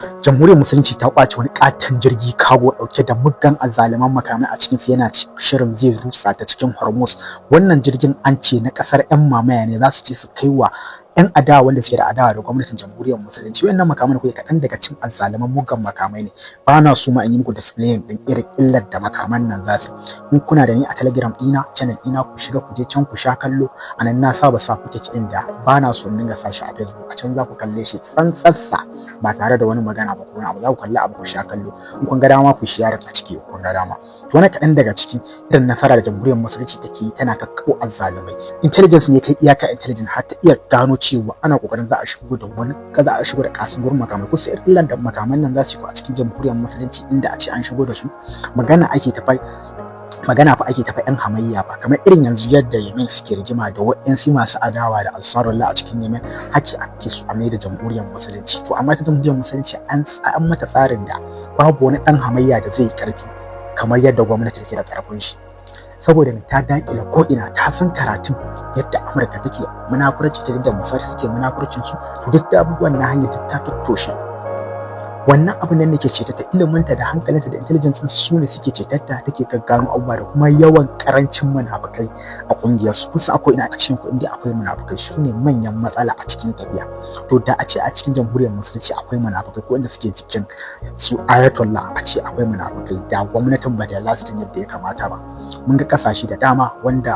Jamhuriyar Musulunci ta kwace wani katon jirgi cargo dauke da muggan azzaluman makamai a cikinsa, yana shirin zai rutsa ta cikin Hormuz. Wannan jirgin an ce na kasar 'yan mamaya ne, za su ce su kai wa 'yan adawa wanda suke da adawa da gwamnatin Jamhuriyar Musulunci. Wannan makaman da kuke kaɗan daga cikin azzaluman muggan makamai ne. Ba na so ma in yi muku display din irin illar da makaman nan za su. In kuna da ni a Telegram ɗina, channel ɗina, ku shiga, ku je can ku sha kallo. A nan na saba sa footage ɗin da ba na so in dinga sa shi a Facebook. A can za ku kalle shi tsantsassa ba tare da wani magana ba ko wani abu. Za ku kalli abu, ku sha kallo. In kun ga dama, ku share a ciki kun ga dama. To, wani kaɗan daga cikin irin nasara da Jamhuriyar Musulunci take yi, tana kakkaɓo azzalumai. Intelligence ne kai iyaka intelligence har ta iya gano cewa ana kokarin za a shigo da kasuwar makamai. Kusa irin illar da makaman nan za su yi a cikin Jamhuriyar Musulunci, inda a ce an shigo da su, magana fa ake tafa yan hamayya ba, kamar irin yanzu yadda Yemen suke rigima da waɗansu masu adawa da Ansarullah a cikin Yemen, haki ake su a da Jamhuriyar Musulunci. To, amma ta Jamhuriyar Musulunci an mata tsarin da babu wani ɗan hamayya da zai yi ƙarfi kamar yadda gwamnati take da ƙarfin shi, saboda ta dakile ko ina. Ta san karatun yadda Amurka take munafurci, ta yadda Mossad suke munafurcin su. To, duk da abubuwan na hanyar ta tattoshe wannan abin nan nake ce ta iliminta da hankalinta da intelligence, su ne suke cetarta, take gaggano abubuwa da kuma yawan karancin munafukai a kungiyar su. Kusa akwai ina a cikin ku inda akwai munafukai, su ne manyan matsala a cikin tafiya. To, da a ce a cikin Jamhuriyar Musulunci akwai munafukai, ko inda suke cikin su Ayatollah a ce akwai munafukai, da gwamnatin ba ta lasting yadda ya kamata ba. Mun ga kasashe da dama wanda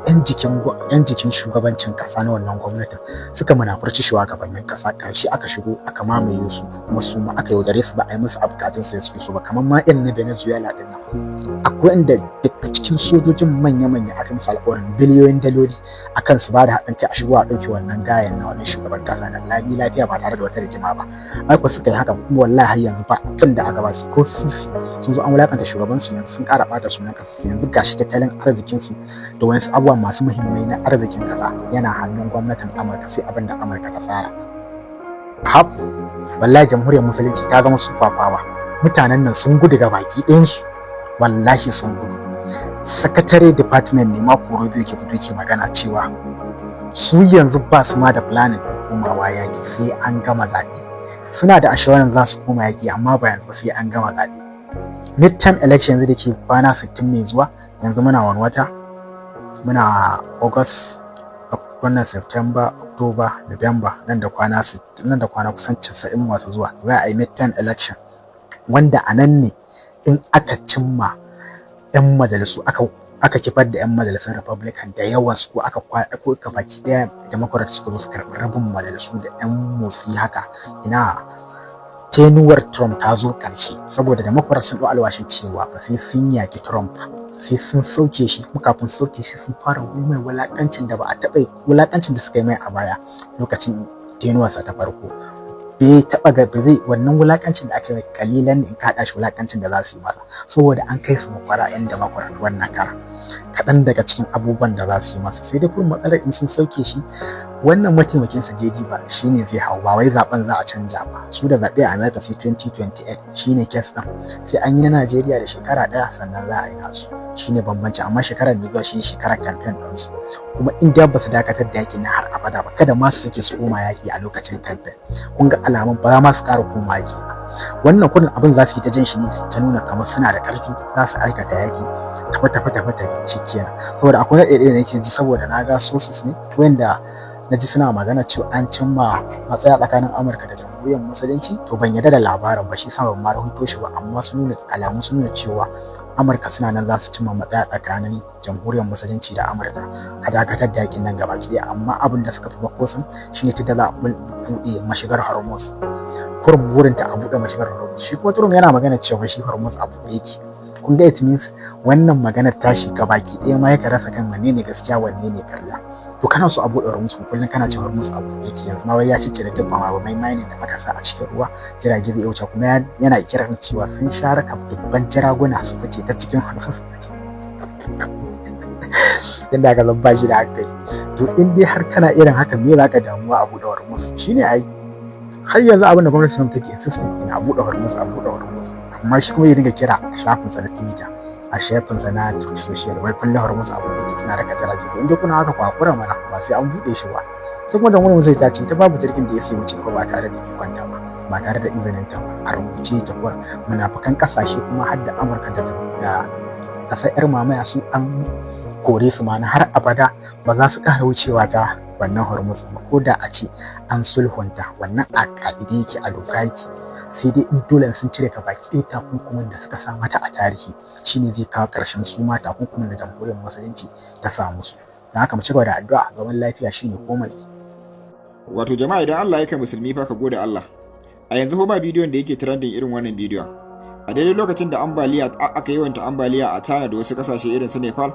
'yan jikin shugabancin kasa na wannan gwamnatin suka munafurci shugabannin kasa, karshe aka shigo aka mamaye su, kuma su ma aka yaudare su, ba a yi musu bukatun su suke so ba, kamar ma irin na Venezuela din nan. Akwai inda daga cikin sojojin manya-manya aka musu alƙawarin biliyoyin daloli akan su ba da haɗin kai a shigo a ɗauke wannan gayan na wannan shugaban kasa na lami lafiya ba tare da wata rigima ba. Ai ko suka yi hakan, kuma wallahi har yanzu ba abin da aka ba su ko sisi. Sun zo an wulakanta shugaban su, yanzu sun ƙara ɓata sunan ƙasa. Yanzu gashi tattalin arzikin su da wasu abubuwa masu muhimmai na arzikin ƙasa yana hannun gwamnatin Amurka, sai abin da Amurka ta tsara. Hab, wallahi Jamhuriyar Musulunci ta zama super power. Mutanen nan sun gudu ga baki ɗayansu, wallahi sun gudu. Secretary Department ne Marco Rubio ke fito ke magana cewa su yanzu ba su ma da planning ɗin komawa yaƙi sai an gama zaɓe. Suna da assurance za su koma yaƙi, amma ba yanzu, sai an gama zaɓe, midterm election yanzu da ke kwana 60 mai zuwa. Yanzu muna wani wata? Muna August, wannan September, October, November, nan da kwana kusan 90 masu zuwa za a yi midterm election, wanda a nan ne in aka cimma 'yan majalisu, aka kifar da 'yan majalisun Republican da yawan su, ko aka baki daya Democrat suka zo su karɓi rabin majalisu da 'yan motsi haka, ina tenure Trump ta zo ƙarshe, saboda Democrat sun ɗau alwashin cewa fa sai sun yaki Trump, sai sun sauke shi. Kuma kafin sauke shi, sun fara mai wulakancin da ba a taɓa wulakancin da suka yi mai a baya lokacin tenuwarsa ta farko. Bai taɓa ga ba zai wannan wulakancin da aka yi kalilan in ka haɗa shi wulakancin da za su yi masa, saboda an kai su makwara 'yan Democrat wannan kara. Kaɗan daga cikin abubuwan da za su yi masa, sai dai kuma matsalar in sun sauke shi, wannan mataimakinsa JD ba shine zai hau, ba wai zaben za a canja ba. Su da zaɓe a America sai 2028 shine case ɗin. Sai an yi na Najeriya da shekara ɗaya sannan za a yi nasu, shine bambanci. Amma shekarar mai zuwa shine shekarar campaign ɗinsu. Kuma in dai ba su dakatar da yaƙi na har abada ba, kada ma su sake su koma yaƙi a lokacin campaign. Kun ga alamun ba za ma su ƙara koma yaƙi ba. Wannan kurin abin za su yi ta jan shi ne, ta nuna kamar suna da ƙarfi, za su aikata yaƙi, tafi tafi tafi tafi, shikenan. Saboda akwai na ɗaya da nake ji, saboda na ga sources ne wanda na ji suna magana cewa an cimma matsaya tsakanin Amurka da Jamhuriyar Musulunci. To, ban yarda da labarin ba, shi sa ban ma rahoto shi ba, amma sun nuna alamu, sun nuna cewa Amurka suna nan za su cimma matsaya tsakanin Jamhuriyar Musulunci da Amurka a dakatar da yakin nan gaba ɗaya. Amma abin da suka fi focusing shine ta da za a buɗe mashigar Hormuz. Kurin burinta a buɗe mashigar Hormuz. Shi kuma Trump yana magana cewa shi Hormuz a buɗe yake. Kun ga, it means wannan maganar tashi gabaki ɗaya ma ya rasa kan wanne ne gaskiya, wanne ne karya. To, kana so a buɗe Hormuz, kullum kana ce Hormuz a buɗe yake. Yanzu ma wai ya ciccire dubban abu mai mining da aka sa a cikin ruwa, jirage zai wuce. Kuma yana kiran cewa sun sha raka dubban jiraguna su fice ta cikin Hormuz, yadda aka zan bashi da hankali. To, in dai har kana irin haka, me za ka damuwa a buɗe Hormuz? Shine ai har yanzu abin da gwamnati Trump take insisting ina, a buɗe Hormuz, a buɗe Hormuz. Amma shi kuma ya dinga kira a shafinsa na Twitter, a shafinsa na Truth Social, wai kullum Hormuz abu da ke suna raka jirage. To, in dai kuna haka, kwakura mana, ba sai an buɗe shi ba. Duk wanda wani zai ta ce ta babu jirgin da ya sai wuce ko ba tare da ikon ta ba. Ba tare da izinin ta ba, a rubuce ta kuwa. Munafukan kasashe kuma har da Amurka da kasar yar mamaya, su an kore su ma na har abada, ba za su ƙara wucewa ta wannan Hormuz ba, ko da a ce an sulhunta. Wannan a ka'ide yake, a doka yake. Sai dai in dole sun cire ka baki ɗaya takunkumin da suka sa mata a tarihi, shine zai kawo ƙarshen su ma takunkumin da Jamhuriyar Musulunci ta sa musu. Don haka mu ci gaba da addu'a, zaman lafiya shine komai. Wato jama'a, idan Allah ya kai musulmi fa ka gode Allah. A yanzu fa ba bidiyon da yake trending irin wannan bidiyon. A daidai lokacin da ambaliya aka yawanta ambaliya a China da wasu kasashe irin su Nepal,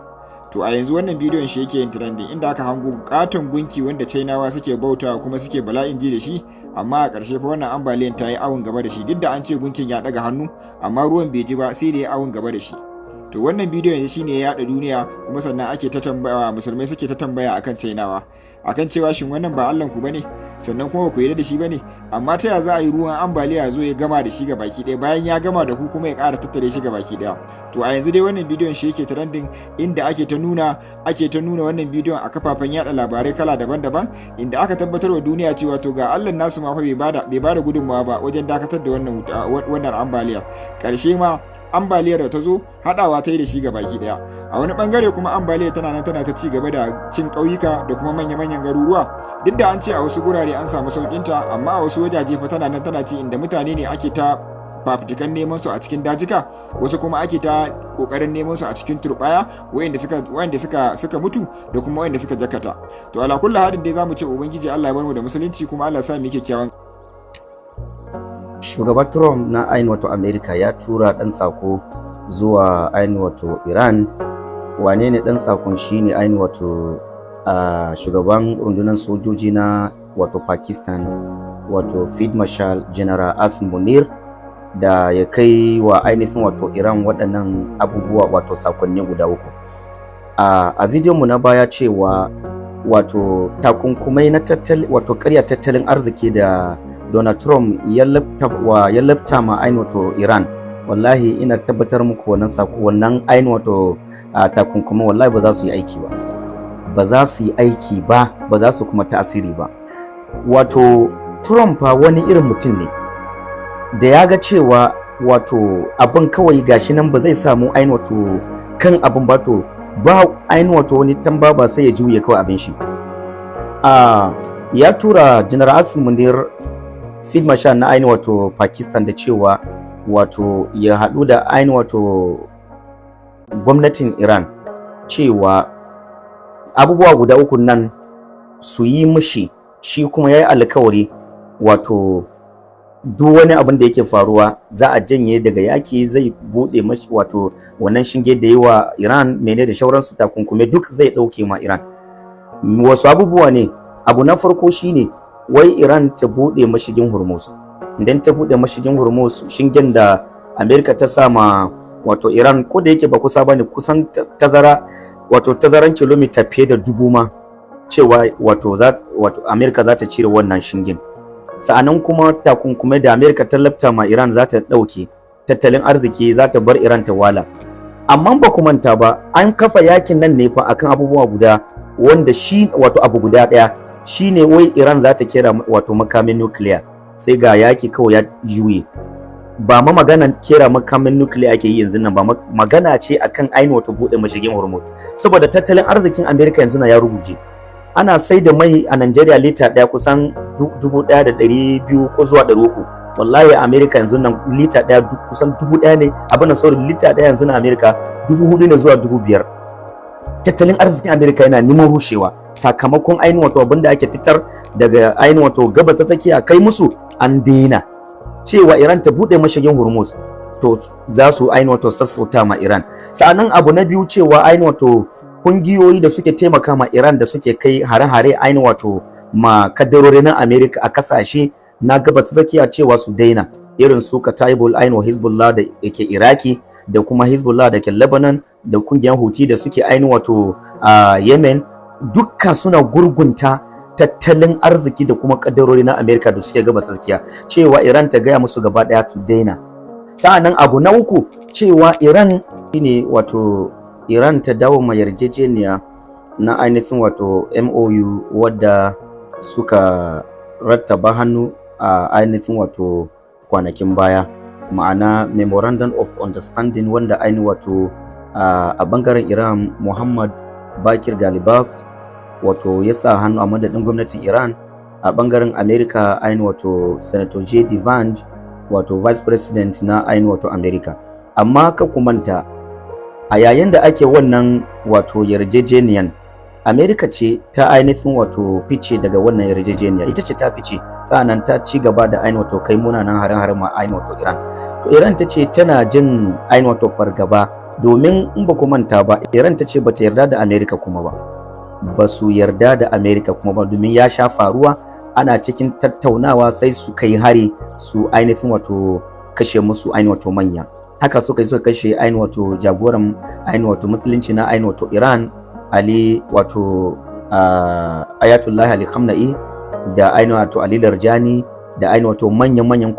to a yanzu wannan bidiyon shi yake yin trending, inda aka hango katon gunki wanda Chinawa suke bautawa kuma suke bala'in ji da shi. Amma a ƙarshe fa wannan ambaliyan ta yi awon gaba da shi. Duk da an ce gunkin ya ɗaga hannu, amma ruwan bai ji ba sai da ya awon gaba da shi. To wannan bidiyon yanzu shine ya yaɗa duniya, kuma sannan ake ta tambaya, musulmai suke ta tambaya akan Chinawa, akan cewa shin wannan ba Allahn ku bane? Sannan kuma ba ku yarda da shi bane? Amma ta ya za a yi ruwan ambaliya zo ya gama da shi ga baki ɗaya, bayan ya gama da ku kuma ya ƙara tattare shi ga baki ɗaya? To a yanzu dai wannan bidiyon shi yake trending, inda ake ta nuna wannan bidiyon a kafafen yada labarai kala daban-daban, inda aka tabbatar wa duniya cewa to ga Allah nasu ma fa bai bada gudunmawa ba wajen dakatar da wannan ambaliyar. Ƙarshe ma ambaliyar da ta zo haɗawa ta yi da shi ga baki ɗaya. A wani bangare kuma ambaliyar tana nan tana ta ci gaba da cin ƙauyuka da kuma manya-manyan garuruwa. Duk da an ce a wasu gurare an samu sauƙinta, amma a wasu wajaje fa tana nan tana ci, inda mutane ne ake ta fafutukan neman su a cikin dajika, wasu kuma ake ta kokarin neman su a cikin turbaya, wayanda suka mutu da kuma wayanda suka jakata. To ala kulli halin dai zamu ce Ubangiji Allah ya bar mu da musulunci, kuma Allah ya sa mu kyakkyawan Shugaban Trump na ainihin wato America ya tura ɗan sako zuwa ainihin wato Iran. Wane ne ɗan sakon? Shine ainihin wato shugaban rundunar sojoji na wato Pakistan, wato Field Marshal General Asim Munir, da ya kai wa ainihin wato Iran waɗannan abubuwa, wato sakonni guda uku. A bidiyon mu na baya cewa wato takunkumai na tattali, wato karya tattalin arziki da Donald Trump ya lafta ma ainihin wato Iran, wallahi ina tabbatar muku wannan sako, wannan ainihin wato takunkumai, wallahi ba za su yi aiki ba, ba za su yi aiki ba, ba za su kuma tasiri ba. Wato Trump fa wani irin mutum ne da ya ga cewa wato abin kawai gashi nan ba zai samu ainihin wato kan abin ba, to ba ainihin wato wani tamba ba, sai ya juye kawai abin shi. Ya tura General Asim Munir, Field Marshal na ainihin wato Pakistan, da cewa wato ya haɗu da ainihin wato gwamnatin Iran, cewa abubuwa guda uku nan su yi mishi. Shi kuma ya yi alkawari wato duk wani abin da yake faruwa za a janye daga yaki, zai bude mashi wato wannan shinge da yi wa Iran mene da shauransu, takunkume duk zai ɗauke ma Iran. Wasu abubuwa ne? Abu na farko shine wai Iran ta bude mashigin Hormuz. Idan ta bude mashigin Hormuz, shingen da America ta sama wato Iran, ko da yake ba kusa bane, kusan tazara wato tazaran kilomita fiye da 1000 ma, cewa wato za wato America za ta cire wannan shingen. Sa'annan kuma takunkumai da America ta lafta ma Iran za ta ɗauke, tattalin arziki za ta bar Iran ta wala. Amma ba ku manta ba, an kafa yakin nan ne fa akan abubuwa guda wanda shi wato abu guda ɗaya shine wai Iran za ta kera wato makamin nukiliya. Sai ga yaki kawai ya juye, ba ma maganan kera makamin nukiliya ake yi yanzu nan ba, magana ce akan ainihin wato buɗe mashigin Hormuz, saboda tattalin arzikin America yanzu na ya ruguje. Ana sai da mai a Najeriya lita ɗaya kusan 1200 ko zuwa 300. Wallahi a America yanzu nan lita ɗaya kusan 1000 ne, abin da sorry, lita ɗaya yanzu na America 4000 ne zuwa 5000. Tattalin arzikin America yana neman rushewa sakamakon ainihin wato abin da ake fitar daga ainihin wato Gabas ta Tsakiya kai musu an daina. Cewa Iran ta buɗe mashigin Hormuz, to za su ainihin wato sassauta ma Iran. Sa'annan abu na biyu, cewa ainihin wato kungiyoyi da suke taimaka ma Iran, da suke kai hare-hare ainihin wato ma kaddarori na America a kasashe na Gabas ta Tsakiya, cewa su daina, irin su Kataibul ainihin Hezbollah da ke Iraki, da kuma Hezbollah da ke Lebanon, da kungiyar Houthi da suke ainihin wato a Yemen, dukka suna gurgunta tattalin arziki da kuma kaddarori na America da suke Gabas Tsakiya, cewa Iran ta gaya musu gaba daya su daina. Sa'annan abu na uku, cewa Iran shine wato Iran ta dawo ma yarjejeniya na ainihin wato MOU wadda suka rattaba hannu. a ainihin wato kwanakin baya, ma'ana memorandum of understanding, wanda ainihin wato a bangaren Iran Muhammad Bakir Galibaf wato ya sa hannu a madadin gwamnatin Iran, a bangaren America ainihin wato Senator J.D. Vance, wato vice president na ainihin wato America. Amma ka manta, a yayin da ake wannan wato yarjejeniyan, America ce ta ainihin wato fice daga wannan yarjejeniya. Ita ce ta fice, sa'annan ta ci gaba da ainihin wato kai munanan hare-hare ma ainihin wato Iran. To Iran ta ce tana jin ainihin wato fargaba, domin in ba ku manta ba, Iran ta ce bata yarda da America kuma ba, ba su yarda da America kuma ba, domin ya sha faruwa ana cikin tattaunawa sai su kai hari, su ainihin wato kashe musu ainihin wato manya. Haka suka yi, suka kashe ainihin wato jagoran ainihin wato musulunci na ainihin wato Iran, Ali wato Ayatollah Ali Khamenei, da ainihin wato Ali Larjani, da ainihin wato manyan-manyan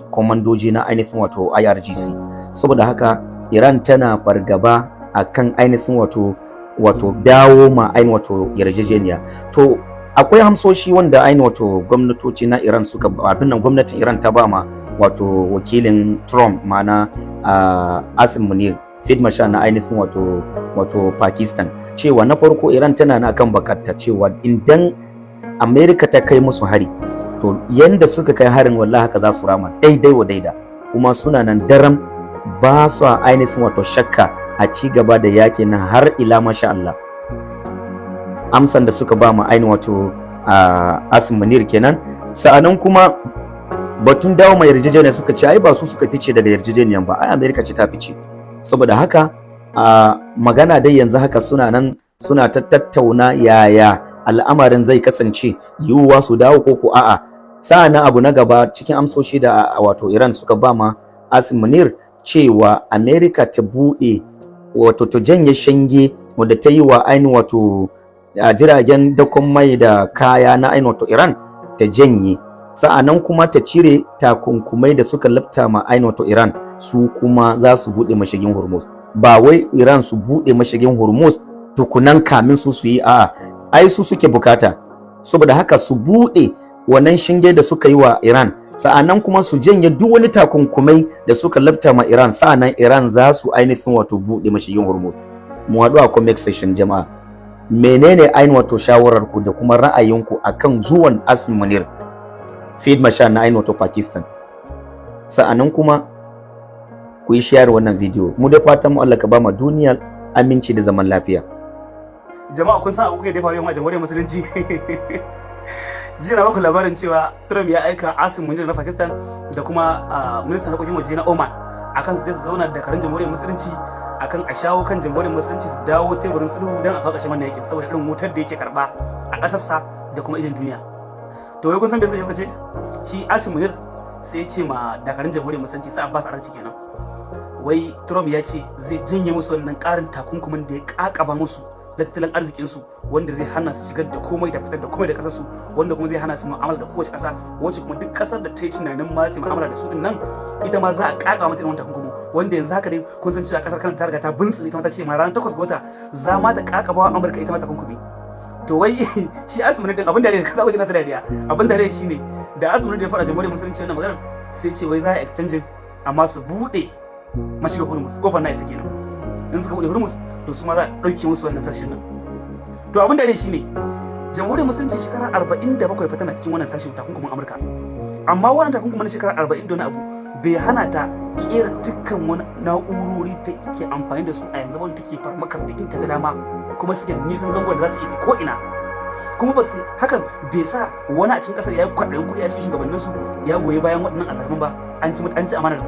komandoji na ainihin wato IRGC. Saboda haka Iran tana fargaba akan ainihin wato dawo ma ainihin wato yarjejeniya. To akwai amsoshi wanda ainihin wato gwamnatoci na Iran suka, abin nan, gwamnatin Iran ta ba ma wato wakilin Trump, ma'ana Asim Munir, Field Marshal na ainihin wato Pakistan, cewa na farko Iran tana na kan bakatta cewa idan America ta kai musu hari, to yanda suka kai harin, wallahi haka za su rama daidai wa daida, kuma suna nan daram, ba su ainihin wato shakka a ci gaba da yakin nan har ila masha Allah. Amsan da suka ba mu ainihin wato Asim Munir kenan. Sa'annan kuma batun dawo mai yarjejeniya, suka ce ai ba su suka fice daga yarjejeniyan ba, ai America ce ta fice. Saboda haka a magana dai yanzu haka suna nan suna ta tattauna yaya al'amarin zai kasance, yiwuwa su dawo ko ko a'a. Sa'annan abu na gaba cikin amsoshi da wato Iran suka ba ma Asim Munir, cewa America ta buɗe, wato ta janye shinge wanda ta yi wa ainihin wato jiragen dakon mai da kaya na ainihin wato Iran, ta janye. Sa'annan kuma ta cire takunkumai da suka lafta ma ainihin wato Iran, su kuma za su buɗe mashigin Hormuz. Ba wai Iran su buɗe mashigin Hormuz tukunan kamin su su yi, a'a, ai su suke bukata. Saboda haka su buɗe wannan shinge da suka yi wa Iran, sa'annan kuma su janye duk wani takunkumai da suka lafta ma Iran, sa'annan Iran za su ainihin wato buɗe mashigin Hormuz. Mu haɗu a comment section, jama'a. Menene ainihin wato shawarar ku da kuma ra'ayinku akan zuwan Asim Munir, Field Marshal na ainihin wato Pakistan? Sa'annan kuma ku yi share wannan video. Mu da fatan mu Allah ka ba mu duniya aminci da zaman lafiya. Jama'a, kun san abu kuke da faru yau a Jamhuriyar Musulunci? Jiya na baku labarin cewa Trump ya aika Asim Munir na Pakistan da kuma ministan harkokin waje na Oman akan su je su zauna da dakarun Jamhuriyar Musulunci, akan a shawo kan Jamhuriyar Musulunci su dawo teburin sulhu don a kawo ƙarshen wannan yakin, saboda irin wutar da yake karba a ƙasarsa da kuma idon duniya. To wai kun san me suka je suka ce? Shi Asim Munir sai ya ce ma dakarun Jamhuriyar Musulunci, sai Abbas Araghchi kenan, wai Trump ya ce zai janye musu wannan ƙarin takunkumin da ya ƙaƙaba musu na tattalin arzikinsu, wanda zai hana su shigar da komai da fitar da komai da kasarsu, wanda kuma zai hana su mu'amala da kowace ƙasa, wacce kuma duk ƙasar da ta yi tunanin ma ta mu'amala da su din nan, ita ma za a ƙaƙa mata irin wannan takunkumi. Wanda yanzu haka dai kun san cewa ƙasar Canada ta riga ta bintsine, ita ma ta ce ma ranar 8 ga wata za ma ta ƙaƙaba wa Amurka ita ma takunkumi. To wai shi Asim Munir din, abin da ne ka ku ji na ta dariya, abin da ne shine da Asim Munir ya faɗa Jamhuriyar Musulunci wannan maganar, sai ce wai za a exchange, amma su buɗe mashigar Hormuz, kofar na isa kenan. In suka buɗe Hormuz, to su ma za a ɗauke musu wannan sanction din. To abin da ne shine, Jamhuriyar Musulunci shekara 47 fa tana cikin wannan sashen takunkumin Amurka, amma wannan takunkumin na shekara 40 da wani abu bai hana ta kera dukkan wani na'urori ta ke amfani da su a yanzu, wanda take farmakar da in ta ga dama, kuma suke nisan zangon da za su iya ko ina. Kuma ba su hakan bai sa wani a cikin kasar ya yi kwaɗayin kuɗi a cikin shugabanninsu ya goyi bayan waɗannan azaluman ba. An ci amanar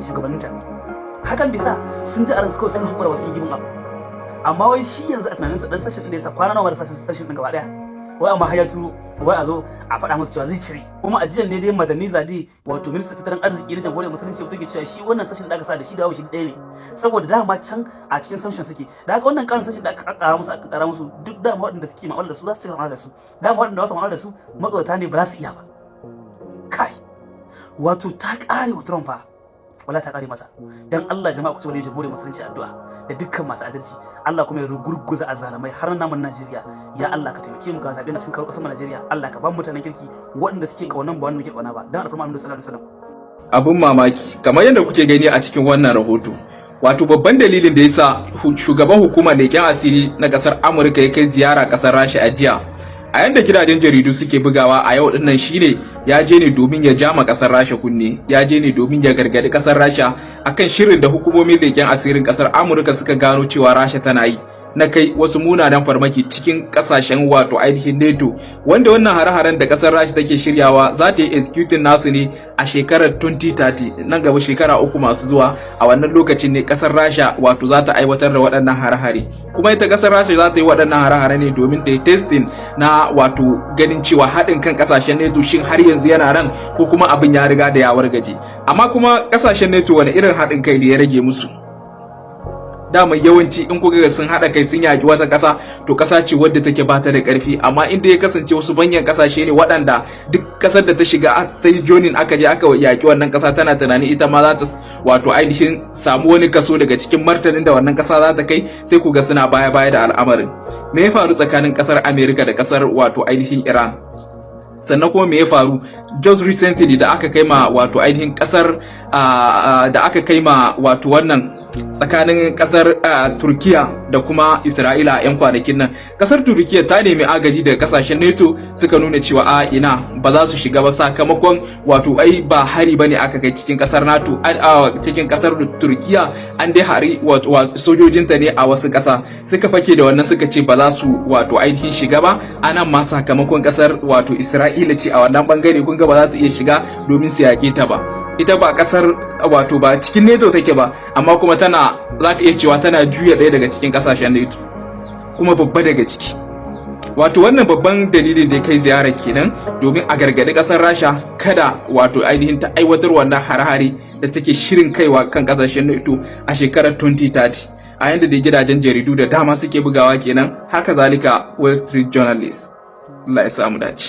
shugabanninta. Hakan bai sa sun ji a ransu kawai sun haƙura ba, sun yi giving up. Amma wai shi yanzu a tunaninsa dan sanction ɗin da ya sa kwana nawa da sanction ɗin gaba ɗaya, wai amma har ya turo wai a zo a faɗa musu cewa zai cire. Kuma a jiyan ne dai Madani Zadi, wato ministan tattalin arziki na Jamhuriyar Musulunci, take cewa shi wannan sanction da aka sa, da shi da shi ɗaya ne, saboda dama can a cikin sanction suke. Da haka wannan ƙarin sanction da aka ƙara musu, aka ƙara musu duk dama waɗanda suke ma'amala da su za su ci ma'amala da su, dama waɗanda ba su ma'amala da su matsorata ne, ba za su iya ba. Kai, wato ta ƙare wa Trump fa. Wala ta kare masa. Dan Allah jama'a, ku ci wani Jamhuriyar Musulunci addu'a da dukkan masu adalci. Allah kuma ya rugurguza azzalumai har namun Najeriya. Ya Allah, ka taimake mu ga zabe na cikin karo kasar Najeriya. Allah ka ba mu mutanen kirki waɗanda suke kaunan, ba wanda muke kauna ba, dan alfarma Annabi sallallahu alaihi wasallam. Abin mamaki, kamar yadda kuke gani a cikin wannan rahoto, wato babban dalilin da yasa shugaban hukumar leƙen asiri na ƙasar Amurka ya kai ziyara ƙasar Rasha a jiya, a yanda gidajen jaridu suke bugawa a yau dinnan, shine ya je ne domin ya jama ƙasar Rasha kunne, ya je ne domin ya gargadi ƙasar Rasha akan shirin da hukumomin leƙen asirin ƙasar Amurka suka gano cewa Rasha tana yi na kai wasu munanan farmaki cikin kasashen wato ainihin NATO, wanda wannan hare-haren da kasar Rasha take shiryawa za ta yi executing nasu ne a shekarar 2030, nan gaba shekara 3 masu zuwa. A wannan lokacin ne kasar Rasha wato za ta aiwatar da waɗannan hare-hare. Kuma ita kasar Rasha za ta yi waɗannan hare-hare ne domin ta yi testing na wato ganin cewa haɗin kan kasashen NATO shin har yanzu yana nan ko kuma abin ya riga da ya wargaje. Amma kuma kasashen NATO wani irin haɗin kai ne ya rage musu? Dama yawanci in kuka ga sun haɗa kai sun yaki wata ƙasa, to ƙasa ce wadda take bata da ƙarfi. Amma inda ya kasance wasu banyan ƙasashe ne waɗanda duk ƙasar da ta shiga ta yi joining aka je aka yaki wannan ƙasa, tana tunanin ita ma za ta wato ainihin samu wani kaso daga cikin martanin da wannan ƙasa za ta kai, sai ku ga suna baya baya da al'amarin. Me ya faru tsakanin ƙasar America da ƙasar wato ainihin Iran? Sannan kuma me ya faru just recently da aka kai ma wato ainihin kasar da aka kai ma wato wannan tsakanin kasar Turkiya da kuma Isra'ila a 'yan kwanakin nan? Kasar Turkiya ta nemi agaji daga kasashen NATO, suka nuna cewa a ina, ba za su shiga ba, sakamakon wato ai ba hari bane aka kai cikin kasar NATO, a cikin kasar Turkiya, an dai hari wato sojojinta ne a wasu kasa. Suka fake da wannan suka ce ba za su wato ainihin shiga ba. Anan ma sakamakon kasar wato Isra'ila ce a wannan bangare, kun ga ba za su iya shiga domin su yake ta ba. Ita ba kasar wato ba cikin NATO take ba, amma kuma tana, za ka iya cewa tana juya ɗaya daga cikin kasashen NATO, kuma babba daga ciki. Wato wannan babban dalilin da ya kai ziyara kenan, domin a gargaɗi ƙasar Rasha kada wato ainihin ta aiwatar wannan hare-hare da take shirin kaiwa kan kasashen NATO a shekarar 2030, a yanda da gidajen jaridu da dama suke bugawa kenan, haka zalika Wall Street Journalist. Allah ya samu dace.